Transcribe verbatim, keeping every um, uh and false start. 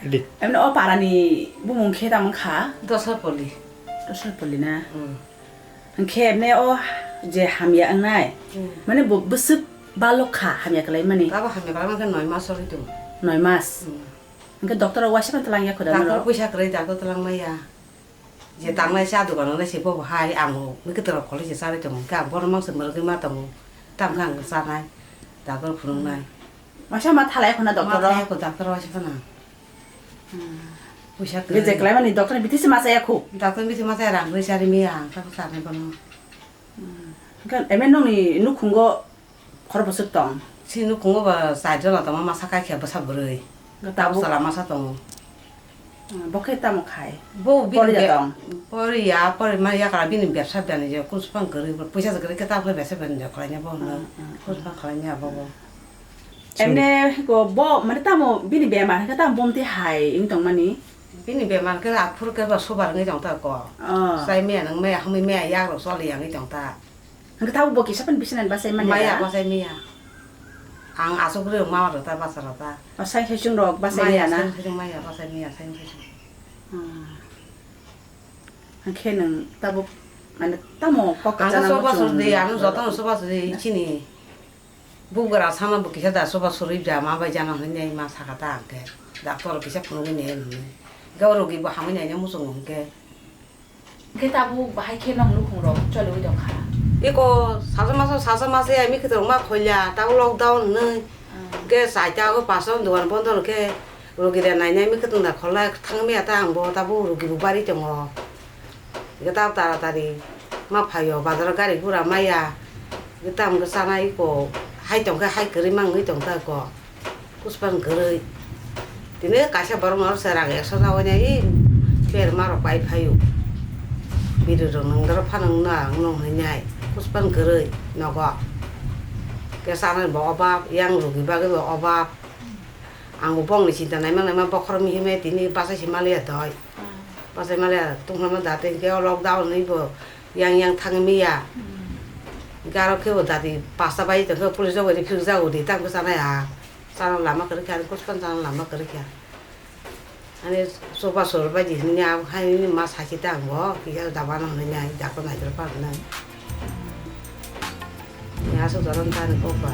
Di. Emne o parani bumung khe tamo kha? Dosar poli. Dosar poli na? Hmm. Hwnkhe emne o je hamya wngnai, Hmm. mane bo bwswk balok kha hamya kwlai mani? Tabo hamya kwlai mankhe noi mas choli tongo. Noi mas? Hmm. Hwnkhe doctor o waisa phano twlang ya kho da Doctor norok? Puisa kwrwi doctor twlang maya. Je tangnai cha dogan le se bo bo hai ang bo mikitwrok khole se charwi tongo. Hwnkhe ang bono mangsa mwrwgwi ma tongo. Tamo khe ang chanai. Doctor phunuknai. Masa ma thalai khuna doctor Ma ro? thaya ko doctor waisa phano. Hmm. Puisa Ge je kwrwi. Kwlai mani doctor ni bithi se ma chaya khu. Doctor bithi ma chaya rang rwi chari miya ang kha chanai bono. Hmm. Hwnkhe eme nongni nukhungo Khorokboswk tong? Chini nukhungo ba char jona tongo, masa kaikha bwsa bwrwi. Ga tabuk? Tabuk sala masa tongo. Hmm, bo khe tamo khai? Bo bini Poriya be-, tong? Poriya, pori ma yakra bini bebsa bani je, kun supang kwrwi, puisa se kwrwi khe tabuk bebsa bani je khwlaina bo hwnwi. Hmm, hmm, hmm. Kun supang khwlaina bo bo. Emne go bo, mane tamo bini bemar khe tamo bomti hai wng tongmani? Bini bemar khe aphuru khe ba subar wngwi tong ta ko. Oh. Chai maya nang maya hamwi maya yak rok choli yang wngwi tong ta. Hwnkhe tabuk bo kisa phano bisinani bachai manya Maya da? Bachai maya. Ang aswk rw ma rw ta bacha rw ta. O, sai sai chwng rok bachai Maya maya na? Sai sai maya bachai maya sai sai. Hmm. Hwnkhe nwng tabuk mane tamo kok Ang kachana soba muchung suri di, ang joto soba suri chini. Bugra sana bo kisa da soba suri ja ma bai jana hwnwi ma saka ta ang khe. Doctor kisa phunugwi ne hwnwi. Gauro gi bo hamwi nai muchung hwnkhe. Hwnkhe tabuk bahai khe nong nukhung rok choliwi tongkha. Iko sasa masa, sasa masa ya mi khitorok ma kholia, tabuk lockdown hwnwi. Hmm. Hwnkhe chaita o pasta o dogan bondo hwnkhe rogi da nainai mi khitorok da khorla thangmaya ta ang bo tabuk rogi bo bari tongo. Hwnkhe tabuk taratari ma phaio bazaro gari gura maya. Hwnkhe tamo khe chanai iko hai tongkhe hai kwrwi ma wngwi tongkha iko. Kuspang kwrwi. Tini kaisa borok no se rang ekso na oinai berma rok pai phaio. Biri rok nang doro phano wngna ang nung hinai. Kuspang kwrwi nogo. Kesa nai bo obab, yang rugi bagwi bo obab. Ang bo bongni chinta naima naima bokhorok mihimai tini bachai se maliya doi. Bachai maliya tungma da tei khe o lockdown ni bo yang yang thangwi miya. Hwnkhe aro khe bo dadi pasta bai tongkhe police rok bai rw phirok jago di tamo khe chanai ha. Chana lama kwrwi kha, ani kuchukano chana lama kwrwi kha. Ani soba sor bai di hwnwi abo hai ma sakhe ta ang bo, kisa dabano hwnwi nai, dako naitwrwk pha hwnwi. Ani aswk jora wngkha ani kokba.